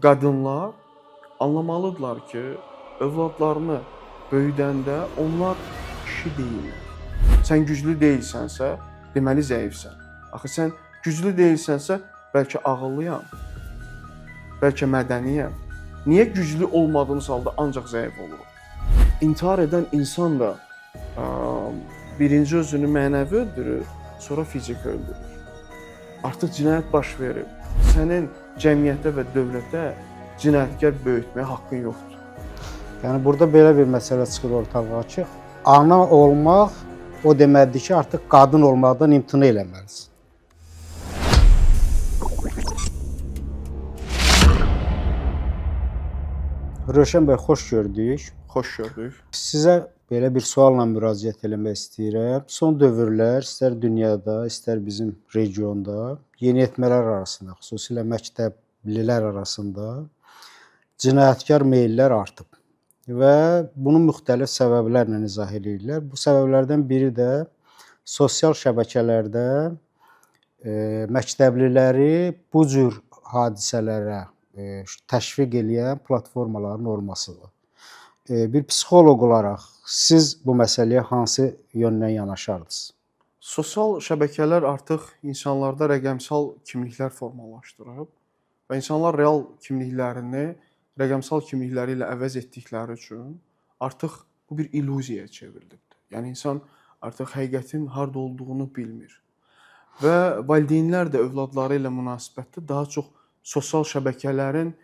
Qadınlar anlamalıdırlar ki, övladlarını böyüdəndə onlar kişi deyillər. Sən güclü deyilsənsə, deməli zəifsən. Axı sən güclü deyilsənsə, bəlkə ağıllıyam, bəlkə mədəniyəm. Niyə güclü olmadığımız halda ancaq zəif oluruq? İntihar edən insan da birinci özünü mənəvi öldürür, sonra fiziki öldürür. Artıq cinayət baş verib. Sənin cəmiyyətə və dövlətə cinayətkar böyütməyə haqqın yoxdur. Yəni burada belə bir məsələ çıxır ortalığa ki, ana olmaq o deməkdir ki, artıq qadın olmaqdan imtina eləməlisən. Rövşən bəy, xoş gördük. Xoş gördük. Sizə belə bir sualla müraciət eləmək istəyirəm. Son dövrlər istər dünyada, istər bizim regionda yeniyetmələr arasında, xüsusilə məktəblilər arasında cinayətkar meyllər artıb və bunu müxtəlif səbəblərlə izah eləyirlər. Bu səbəblərdən biri də sosial şəbəkələrdə məktəbliləri bu cür hadisələrə təşviq eləyən platformaların olmasıdır. Bir psixoloq olaraq siz bu məsələyə hansı yöndən yanaşardınız? Sosial şəbəkələr artıq insanlarda rəqəmsal kimliklər formalaşdırıb və insanlar real kimliklərini rəqəmsal kimlikləri ilə əvəz etdikləri üçün artıq bu bir illüziyaya çevrilibdir. Yəni insan artıq həqiqətin harda olduğunu bilmir. Və valideynlər də övladları ilə münasibətdə daha çox sosial şəbəkələrin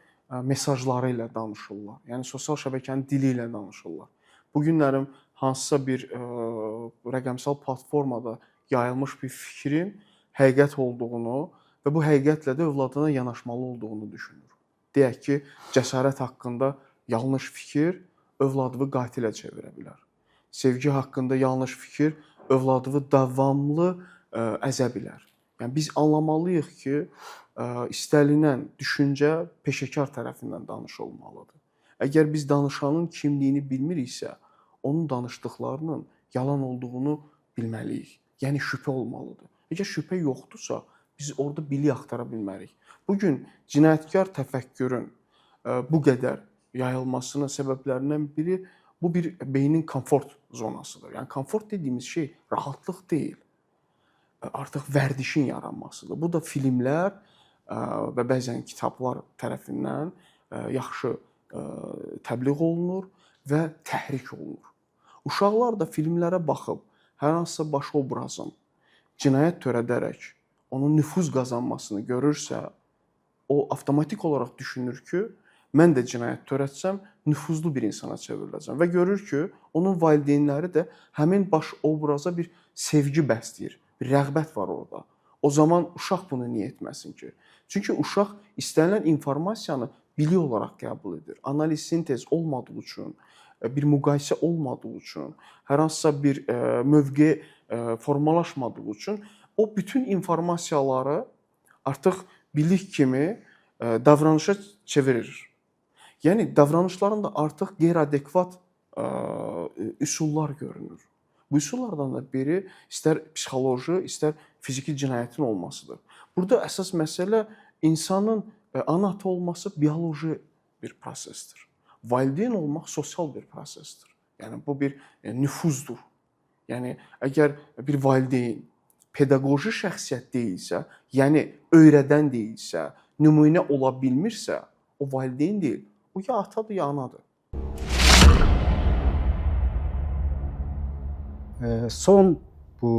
mesajları ilə danışırlar. Yəni sosial şəbəkənin dili ilə danışırlar. Bu günlərim hansısa bir rəqəmsal platformada yayılmış bir fikrin həqiqət olduğunu və bu həqiqətlə də övladına yanaşmalı olduğunu düşünür. Deyək ki, cəsarət haqqında yanlış fikir övladını qatilə çevirə bilər. Sevgi haqqında yanlış fikir övladını davamlı əzə bilər. Yəni biz anlamalıyıq ki, istənilən düşüncə peşəkar tərəfindən danışılmalıdır. Əgər biz danışanın kimliyini bilmiriksə, onun danışdıqlarının yalan olduğunu bilməliyik. Yəni şübhə olmalıdır. Əgər şübhə yoxdursa, biz orada bilik axtara bilmərik. Bu gün cinayətkar təfəkkürün bu qədər yayılmasının səbəblərindən biri bu bir beynin komfort zonasıdır. Yəni komfort dediyimiz şey rahatlıq deyil. Artıq vərdişin yaranmasıdır. Bu da filmlər və bəzən kitablar tərəfindən yaxşı təbliğ olunur və təhrik olunur. Uşaqlar da filmlərə baxıb hər hansısa baş obrazın cinayət törədərək onun nüfuz qazanmasını görürsə, o avtomatik olaraq düşünür ki, mən də cinayət törətsəm nüfuzlu bir insana çevriləcəm və görür ki, onun valideynləri də həmin baş obraza bir sevgi bəsləyir, bir rəğbət var orada. O zaman uşaq bunu niyə etməsin ki? Çünki uşaq istənilən informasiyanı bilik olaraq qəbul edir. Analiz, sintez olmadığı üçün, bir müqayisə olmadığı üçün, hər hansısa bir mövqe formalaşmadığı üçün o bütün informasiyaları artıq bilik kimi davranışa çevirir. Yəni davranışlarında artıq qeyri-adekvat üsullar görünür. Bu üsullardan da biri istər psixoloji, istər fiziki cinayətin olmasıdır. Burada əsas məsələ insanın ana-ata olması bioloji bir prosesdir. Valideyn olmaq sosial bir prosesdir. Yəni bu bir nüfuzdur. Yəni əgər bir valideyn pedaqoji şəxsiyyət deyilsə, yəni öyrədən deyilsə, nümunə ola bilmirsə, o valideyn deyil, o ya atadır, ya anadır. Son bu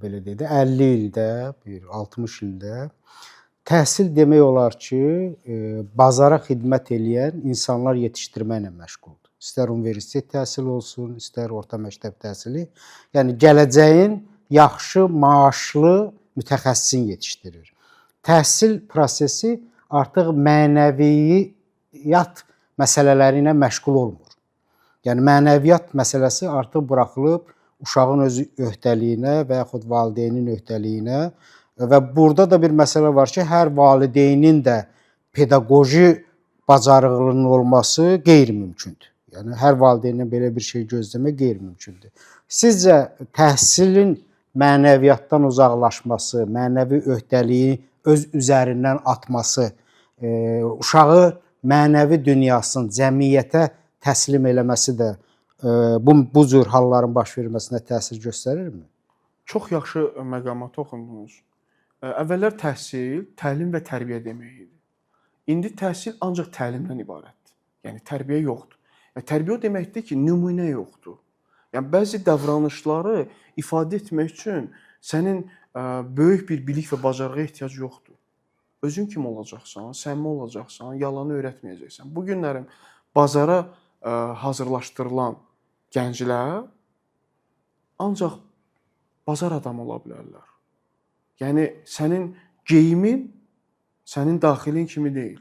belə deyək də 50 ildə, bir 60 ildə təhsil demək olar ki, bazara xidmət eləyən insanlar yetişdirməklə məşğuldur. İstər universitet təhsili olsun, istər orta məktəb təhsili. Yəni gələcəyin yaxşı maaşlı mütəxəssisini yetişdirir. Təhsil prosesi artıq mənəviyyat məsələləri ilə məşğul olmur. Yəni mənəviyyat məsələsi artıq buraxılıb uşağın öz öhdəliyinə və yaxud valideynin öhdəliyinə və burada da bir məsələ var ki, hər valideynin də pedaqoji bacarığının olması qeyri-mümkündür. Yəni hər valideyndən belə bir şey gözləmək qeyri-mümkündür. Sizcə təhsilin mənəviyyatdan uzaqlaşması, mənəvi öhdəliyi öz üzərindən atması uşağı mənəvi dünyasının cəmiyyətə təslim eləməsi də bu cür halların baş verməsinə təsir göstərirmi? Çox yaxşı məqama toxundunuz. Əvvəllər təhsil, təlim və tərbiyə demək idi. İndi təhsil ancaq təlimdən ibarətdir. Yəni tərbiyə yoxdur. Yəni tərbiyə o deməkdir ki, nümunə yoxdur. Yəni bəzi davranışları ifadə etmək üçün sənin böyük bir bilik və bacarığa ehtiyac yoxdur. Özün kim olacaqsan, səmimi olacaqsan, yalanı öyrətməyəcəksən. Bu günlərim bazara hazırlaşdırılan gənclər ancaq bazar adamı ola bilərlər. Yəni sənin geyimin sənin daxilin kimi deyil.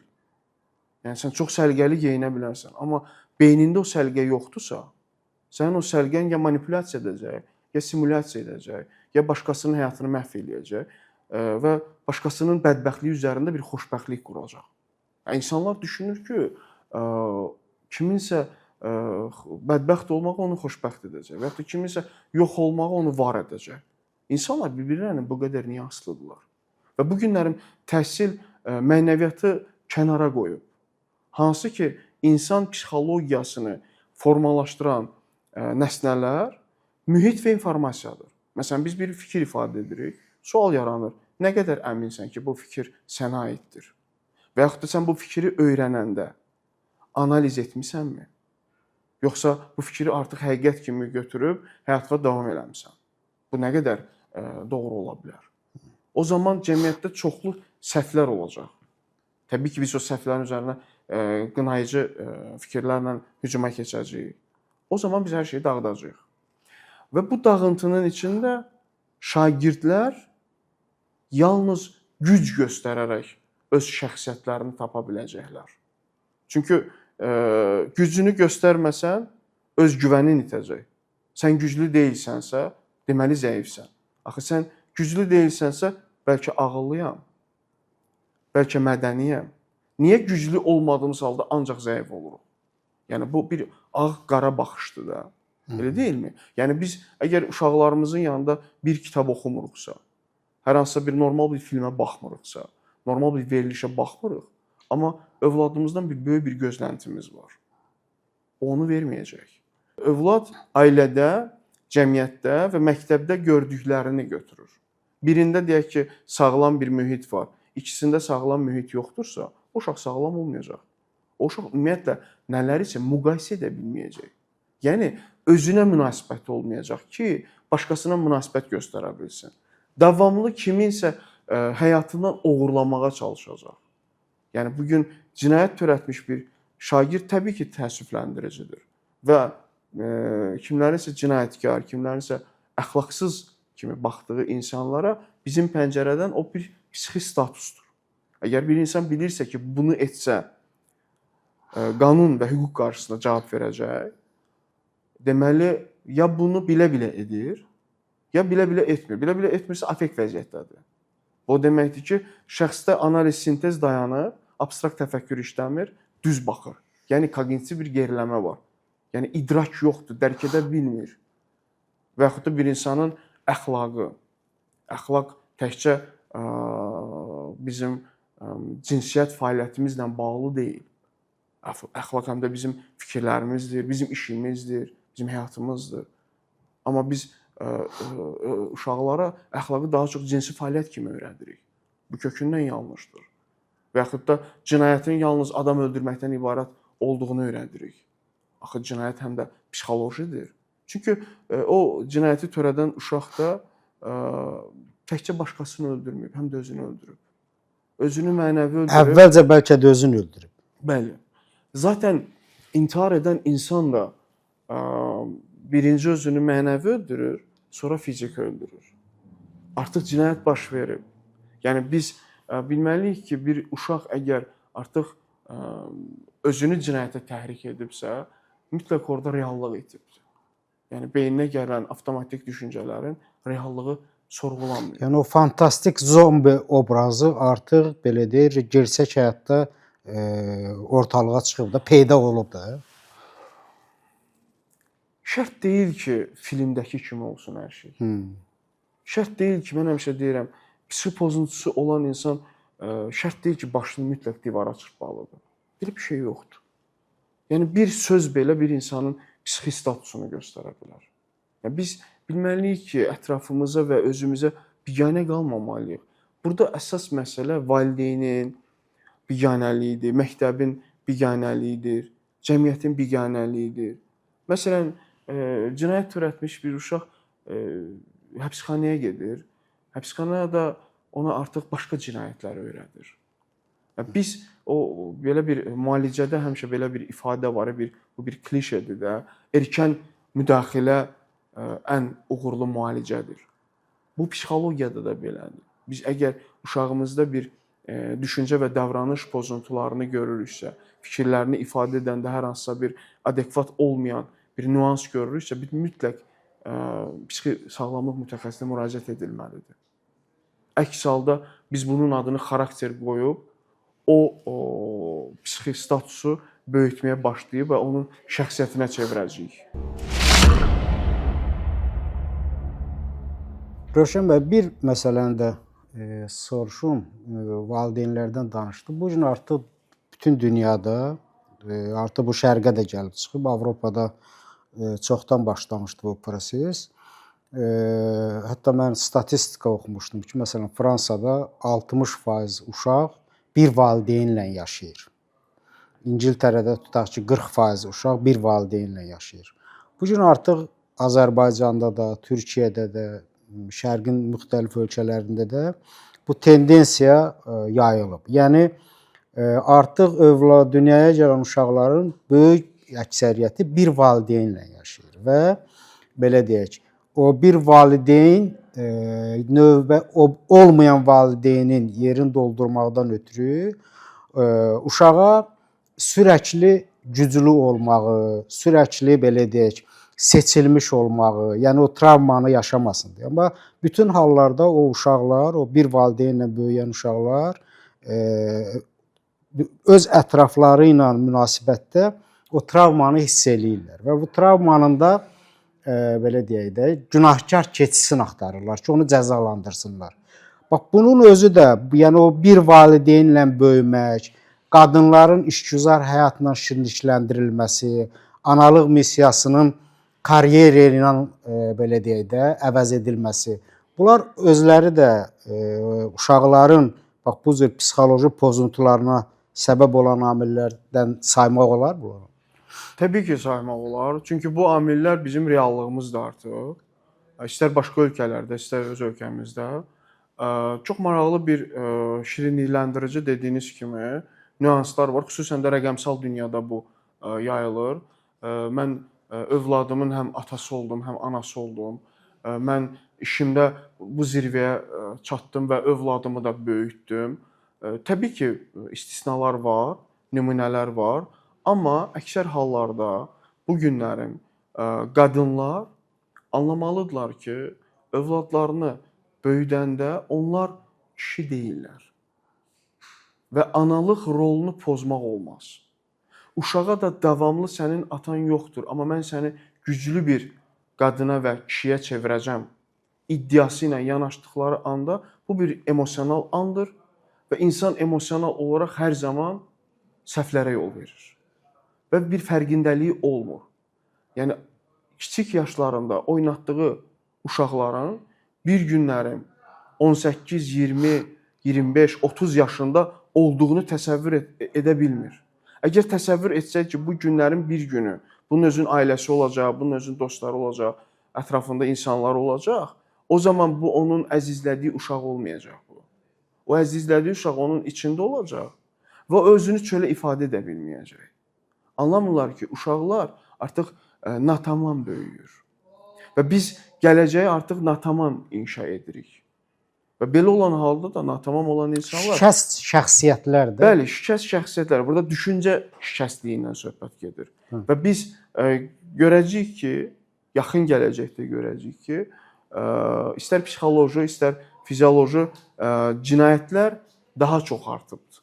Yəni sən çox səliqəli geyinə bilərsən, amma beynində o səliqə yoxdursa, sənin o səliqən ya manipulyasiya edəcək, ya simulyasiya edəcək, ya başqasının həyatını məhv eləyəcək və başqasının bədbəxtliyi üzərində bir xoşbəxtlik quracaq. Yəni insanlar düşünür ki, kiminsə bədbəxt olmağı onu xoşbəxt edəcək və yaxud da kiminsə yox olmağı onu var edəcək. İnsanlar bir-birlərindən bu qədər niyə asılıdırlar? Və bu günlərin təhsil mənəviyyatı kənara qoyub, hansı ki insan psixologiyasını formalaşdıran nəsnələr mühit və informasiyadır. Məsələn, biz bir fikir ifadə edirik, sual yaranır. Nə qədər əminsən ki, bu fikir sənə aiddir? Və yaxud da sən bu fikri öyrənəndə analiz etmisənmi? Yoxsa bu fikri artıq həqiqət kimi götürüb həyatına davam eləmisən? Bu nə qədər doğru ola bilər? O zaman cəmiyyətdə çoxlu səhvlər olacaq. Təbii ki, biz o səhvlərin üzərinə qınayıcı fikirlərlə hücuma keçəcəyik. O zaman biz hər şeyi dağıdacağıq. Və bu dağıntının içində şagirdlər yalnız güc göstərərək öz şəxsiyyətlərini tapa biləcəklər. Çünki gücünü göstərməsən öz güvənin itəcək. Sən güclü deyilsənsə, deməli zəifsən. Axı sən güclü deyilsənsə, bəlkə ağıllıyam, bəlkə mədəniyəm. Niyə güclü olmadığımız halda ancaq zəif oluruq? Yəni bu bir ağ-qara baxışdır da. Elə deyilmi? Yəni biz əgər uşaqlarımızın yanında bir kitab oxumuruqsa, hər hansısa bir normal bir filmə baxmırıqsa, normal bir verilişə baxmırıq, amma övladımızdan bir böyük bir gözləntimiz var. O onu verməyəcək. Övlad ailədə, cəmiyyətdə və məktəbdə gördüklərini götürür. Birində deyək ki, sağlam bir mühit var, ikisində sağlam mühit yoxdursa, o uşaq sağlam olmayacaq. O uşaq ümumiyyətlə nələrisə müqayisə edə bilməyəcək. Yəni özünə münasibəti olmayacaq ki, başqasına münasibət göstərə bilsin. Davamlı kiminsə həyatından oğurlamağa çalışacaq. Yəni bu gün cinayət törətmiş bir şagird təbii ki, təəssüfləndiricidir və kimlərinsə cinayətkar, kimlərinsə əxlaqsız kimi baxdığı insanlara bizim pəncərədən o bir psixi statusdur. Əgər bir insan bilirsə ki, bunu etsə qanun və hüquq qarşısında cavab verəcək, deməli ya bunu bilə-bilə edir, ya bilə-bilə etmir. Bilə-bilə etmirsə afekt vəziyyətdədir. O deməkdir ki, şəxsdə analiz, sintez dayanır, abstrakt təfəkkür işləmir, düz baxır. Yəni koqnitiv bir geriləmə var. Yəni idrak yoxdur, dərk edə bilmir. Və yaxud da bir insanın əxlaqı. Əxlaq təkcə bizim cinsiyyət fəaliyyətimizlə bağlı deyil. Əxlaq həm də bizim fikirlərimizdir, bizim işimizdir, bizim həyatımızdır. Amma biz uşaqlara əxlaqı daha çox cinsi fəaliyyət kimi öyrədirik. Bu kökündən yanlışdır. Və yaxud da cinayətin yalnız adam öldürməkdən ibarət olduğunu öyrədirik. Axı cinayət həm də psixolojidir. Çünki o cinayəti törədən uşaq da təkcə başqasını öldürməyib, həm də özünü öldürüb. Özünü mənəvi öldürüb. Əvvəlcə bəlkə də özünü öldürüb. Bəli. Zaten intihar edən insan da birinci özünü mənəvi öldürür, sonra fiziki öldürür. Artıq cinayət baş verib. Yəni biz bilməliyik ki, bir uşaq əgər artıq özünü cinayətə təhrik edibsə, mütləq orada reallıq itibdir. Yəni beyninə gələn avtomatik düşüncələrin reallığı sorğulanmıyor. Yəni o fantastik zombi obrazı artıq belə deyir, gerçək həyatda ortalığa çıxıb da, peyda olub da. Şərt deyil ki, filmdəki kimi olsun hər şey. Şərt deyil ki, mən həmişə deyirəm, psixi pozuntusu olan insan şərt deyil ki, başını mütləq divara çırpmalıdır. Belə bir şey yoxdur. Yəni bir söz belə bir insanın psixi statusunu göstərə bilər. Yəni biz bilməliyik ki, ətrafımıza və özümüzə biganə qalmamalıyıq. Burada əsas məsələ valideynin biganəliyidir, məktəbin biganəliyidir, cəmiyyətin biganəliyidir. Məsələn, cinayət törətmiş bir uşaq həbsxanaya gedir. Həbsxana da ona artıq başqa cinayətləri öyrədir. Yəni biz o belə bir müalicədə həmişə belə bir ifadə var, bu bir klişedir də. Erkən müdaxilə ən uğurlu müalicədir. Bu psixologiyada da belədir. Biz əgər uşağımızda bir düşüncə və davranış pozuntularını görürüksə, fikirlərini ifadə edəndə hər hansısa bir adekvat olmayan bir nüans görürüksə, biz mütləq psixi sağlamlıq mütəxəssisinə müraciət edilməlidir. Əks halda biz bunun adını xarakter qoyub o psixi statusu böyütməyə başlayıb və onun şəxsiyyətinə çevirəcəyik. Rövşən bəy, bir məsələni də soruşum, valideynlərdən danışdıq. Bu gün artıq bütün dünyada, artıq bu şərqə də gəlib çıxıb, Avropada çoxdan başlamışdı bu proses. Hətta mən statistika oxumuşdum ki, məsələn, Fransada 60% uşaq bir valideynlə yaşayır. İngiltərədə tutaq ki, 40% uşaq bir valideynlə yaşayır. Bu gün artıq Azərbaycanda da, Türkiyədə də, Şərqin müxtəlif ölkələrində də bu tendensiya yayılıb. Yəni artıq övlad dünyaya gələn uşaqların böyük əksəriyyəti bir valideynlə yaşayır və belə deyək, o bir valideyn növbə olmayan valideynin yerini doldurmaqdan ötürü uşağa sürəkli güclü olmağı, sürəkli belə deyək, seçilmiş olmağı, yəni o travmanı yaşamasın deyə. Amma bütün hallarda o uşaqlar, o bir valideynlə böyüyən uşaqlar öz ətrafları ilə münasibətdə o travmanı hiss eləyirlər və bu travmanın da belə deyək də, günahkar keçisini axtarırlar ki, onu cəzalandırsınlar. Bax bunun özü də, yəni o bir valideynlə böyümək, qadınların işgüzar həyatla şirnikləndirilməsi, analıq missiyasının karyera ilə belə deyək də əvəz edilməsi. Bunlar özləri də uşaqların bax bu cür psixoloji pozuntularına səbəb olan amillərdən saymaq olar bunları. Təbii ki, saymaq olar. Çünki bu amillər bizim reallığımızdır artıq. İstər başqa ölkələrdə, istər öz ölkəmizdə. Çox maraqlı bir şirinlikləndirici dediyiniz kimi nüanslar var. Xüsusən də rəqəmsal dünyada bu yayılır. Mən övladımın həm atası oldum, həm anası oldum. Mən işimdə bu zirvəyə çatdım və övladımı da böyütdüm. Təbii ki, istisnalar var, nümunələr var, amma əksər hallarda bu günlərin qadınlar anlamalıdırlar ki, övladlarını böyüdəndə onlar kişi deyillər və analıq rolunu pozmaq olmaz. Uşağa da davamlı sənin atan yoxdur, amma mən səni güclü bir qadına və kişiyə çevirəcəm iddiası ilə yanaşdıqları anda bu bir emosional andır və insan emosional olaraq hər zaman səhvlərə yol verir və bir fərqindəliyi olmur. Yəni kiçik yaşlarında oynatdığı uşaqların bir günlərin 18, 20, 25, 30 yaşında olduğunu təsəvvür edə bilmir. Əgər təsəvvür etsək ki, bu günlərin bir günü bunun özünün ailəsi olacaq, bunun özünün dostları olacaq, ətrafında insanlar olacaq, o zaman bu onun əzizlədiyi uşaq olmayacaq bu. O əzizlədiyi uşaq onun içində olacaq və özünü çölə ifadə edə bilməyəcək. Anlamırlar ki, uşaqlar artıq natamam böyüyür. Və biz gələcəyi artıq natamam inşa edirik. Və belə olan halda da natamam olan insanlar Şikəst şəxsiyyətlərdir. Bəli, şikəst şəxsiyyətlər. Burada düşüncə şikəstliyindən söhbət gedir. Hı. Və biz görəcəyik ki, yaxın gələcəkdə görəcəyik ki, istər psixoloji, istər fizioloji cinayətlər daha çox artıbdır.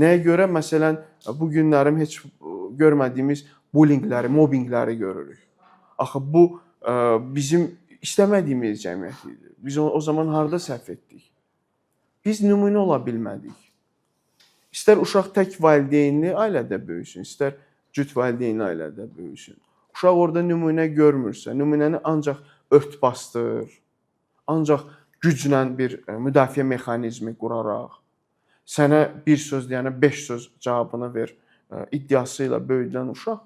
Nəyə görə? Məsələn, bu günlərim heç görmədiyimiz bullyingləri, mobbingləri görürük. Axı bu bizim istəmədiyimiz cəmiyyət idi. Biz o zaman harda səhv etdik? Biz nümunə ola bilmədik. İstər uşaq tək valideynli ailədə böyüsün, istər cüt valideynli ailədə böyüsün. Uşaq orada nümunə görmürsə, nümunəni ancaq ört bastır, ancaq güclə bir müdafiə mexanizmi quraraq sənə bir söz deyənə 5 söz cavabını ver iddiası ilə böyüdülən uşaq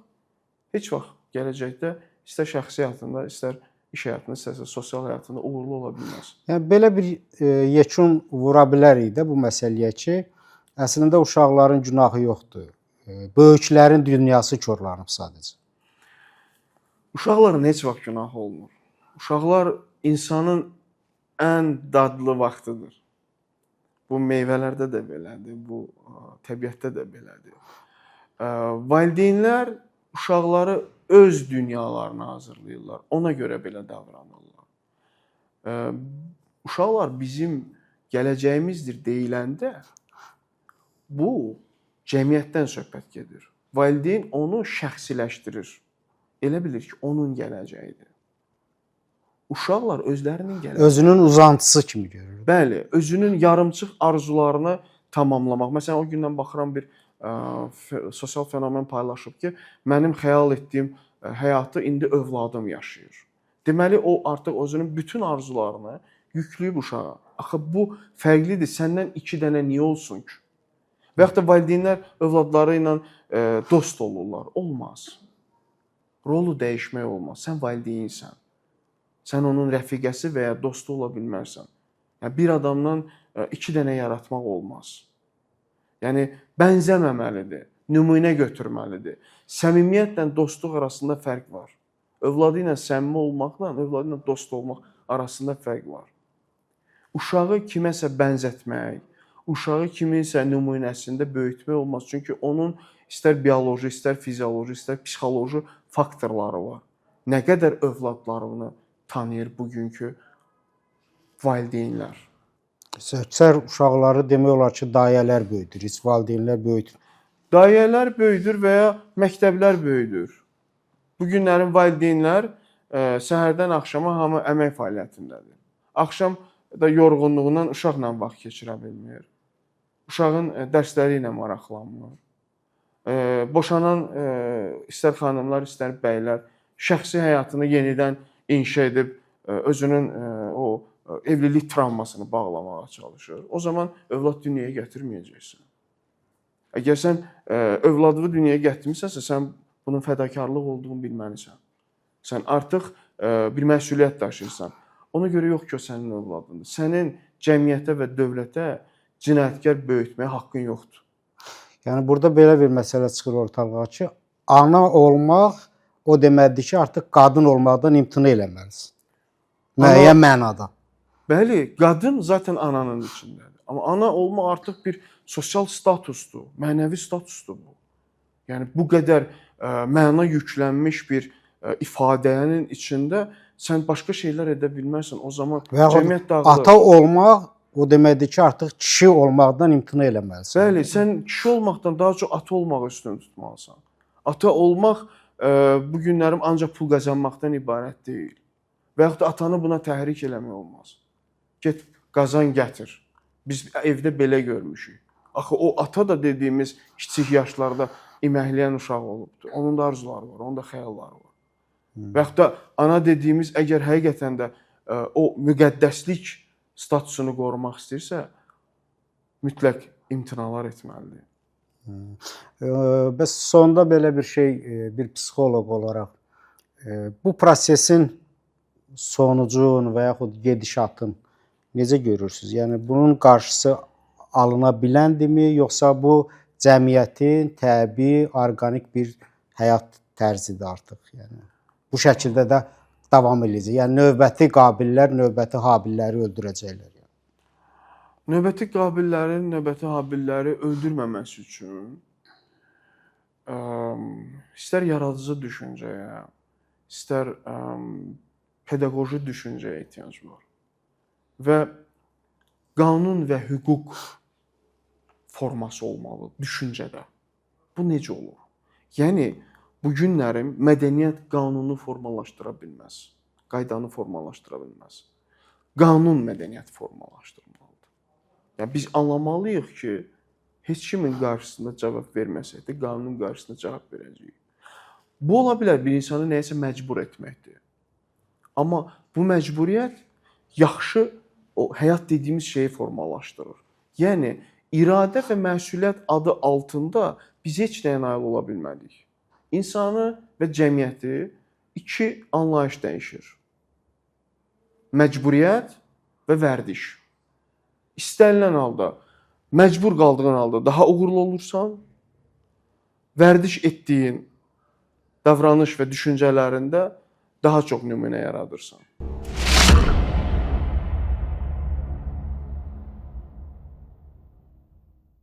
heç vaxt gələcəkdə istər şəxsi həyatında, istər iş həyatında, istərsə sosial həyatında uğurlu ola bilməz. Yəni belə bir yekun vura bilərik də bu məsələyə ki, əslində uşaqların günahı yoxdur. Böyüklərin dünyası korlanıb sadəcə. Uşaqların heç vaxt günahı olmur. Uşaqlar insanın ən dadlı vaxtıdır. Bu meyvələrdə də belədir, bu təbiətdə də belədir. Valideynlər uşaqları öz dünyalarına hazırlayırlar. Ona görə belə davranırlar. Uşaqlar bizim gələcəyimizdir deyiləndə bu cəmiyyətdən söhbət gedir. Valideyn onu şəxsiləşdirir. Elə bilir ki, onun gələcəyidir. Uşaqlar özlərinin gələcəyi. Özünün uzantısı kimi görür. Bəli, özünün yarımçıq arzularını tamamlamaq. Məsələn, o gündən baxıram bir sosial fenomen paylaşıb ki, mənim xəyal etdiyim həyatı indi övladım yaşayır. Deməli o artıq özünün bütün arzularını yükləyib uşağa. Axı bu fərqlidir. Səndən 2 dənə niyə olsun ki? Və yaxud da valideynlər övladları ilə dost olurlar. Olmaz. Rolu dəyişmək olmaz. Sən valideynsən. Sən onun rəfiqəsi və ya dostu ola bilməzsən. Yəni bir adamdan 2 dənə yaratmaq olmaz. Yəni bənzəməməlidir, nümunə götürməlidir. Səmimiyyətlə dostluq arasında fərq var. Övladı ilə səmimi olmaqla övladı ilə dost olmaq arasında fərq var. Uşağı kiməsə bənzətmək, uşağı kiminsə nümunəsində böyütmək olmaz. Çünki onun istər bioloji, istər fizioloji, istər psixoloji faktorları var. Nə qədər övladlarını tanıyır bugünkü valideynlər? Əksər uşaqları demək olar ki, dayələr böyüdür, heç valideynlər böyütmür. Dayələr böyüdür və ya məktəblər böyüdür. Bu günlərin valideynlər səhərdən axşama hamı əmək fəaliyyətindədir. Axşam da yorğunluğundan uşaqla vaxt keçirə bilmir. Uşağın dərsləri ilə maraqlanmır. Boşanan istər xanımlar, istər bəylər şəxsi həyatını yenidən inşa edib özünün o evlilik travmasını bağlamağa çalışır. O zaman övlad dünyaya gətirməyəcəksən. Əgər sən övladını dünyaya gətirmisənsə, sən bunun fədakarlıq olduğunu bilməlisən. Sən artıq bir məsuliyyət daşıyırsan. Ona görə yox ki, o sənin övladındır. Sənin cəmiyyətə və dövlətə cinayətkar böyütməyə haqqın yoxdur. Yəni burada belə bir məsələ çıxır ortalığa ki, ana olmaq o deməkdir ki, artıq qadın olmaqdan imtina eləməlisən. Müəyyən mənada. Bəli, qadın zaten ananın içindədir. Amma ana olma artıq bir sosial statusdur, mənəvi statusdur bu. Yəni bu qədər məna yüklənmiş bir ifadənin içində sən başqa şeylər edə bilməzsən. O zaman Və yaxud cəmiyyət dağılır. ata olmaq o deməkdir ki, artıq kişi olmaqdan imtina eləməlisən. Bəli, sən kişi olmaqdan daha çox ata olmağı üstün tutmalısan. Ata olmaq bu günlərim ancaq pul qazanmaqdan ibarət deyil. Və yaxud da atanı buna təhrik eləmək olmaz. Get qazan gətir. Biz evdə belə görmüşük. Axı o ata da dediyimiz kiçik yaşlarda iməkləyən uşaq olubdu. Onun da arzuları var, onun da xəyalları var. Və yaxud da ana dediyimiz əgər həqiqətən də o müqəddəslik statusunu qorumaq istəyirsə, mütləq imtinalar etməlidir. Bəs sonda belə bir şey, bir psixoloq olaraq bu prosesin sonucun və yaxud gedişatın necə görürsüz? Yəni bunun qarşısı alına biləndimi, yoxsa bu cəmiyyətin təbii, orqanik bir həyat tərzidir artıq? Yəni bu şəkildə də davam eləyəcək. Yəni növbəti qabillər növbəti habilləri öldürəcəklər. Yəni. Növbəti qabillərin növbəti habilləri öldürməməsi üçün istər yaradıcı düşüncəyə, istər pedaqoji düşüncəyə ehtiyac var. Və qanun və hüquq forması olmalı düşüncədə. Bu necə olur? Yəni bu günlərin mədəniyyət qanunu formalaşdıra bilməz. Qaydanı formalaşdıra bilməz. Qanun mədəniyyəti formalaşdırmalıdır. Yəni biz anlamalıyıq ki, Heç kimin qarşısında cavab verməsək də qanunun qarşısında cavab verəcəyik. Bu ola bilər bir insanı nəyəsə məcbur etməkdir. Amma bu məcburiyyət yaxşı o həyat dediyimiz şeyi formalaşdırır. Yəni iradə və məsuliyyət adı altında biz heç nəyə nail ola bilmədik. İnsanı və cəmiyyəti iki anlayış dəyişir. Məcburiyyət və vərdiş. İstənilən halda, məcbur qaldığın halda daha uğurlu olursan, vərdiş etdiyin davranış və düşüncələrində daha çox nümunə yaradırsan.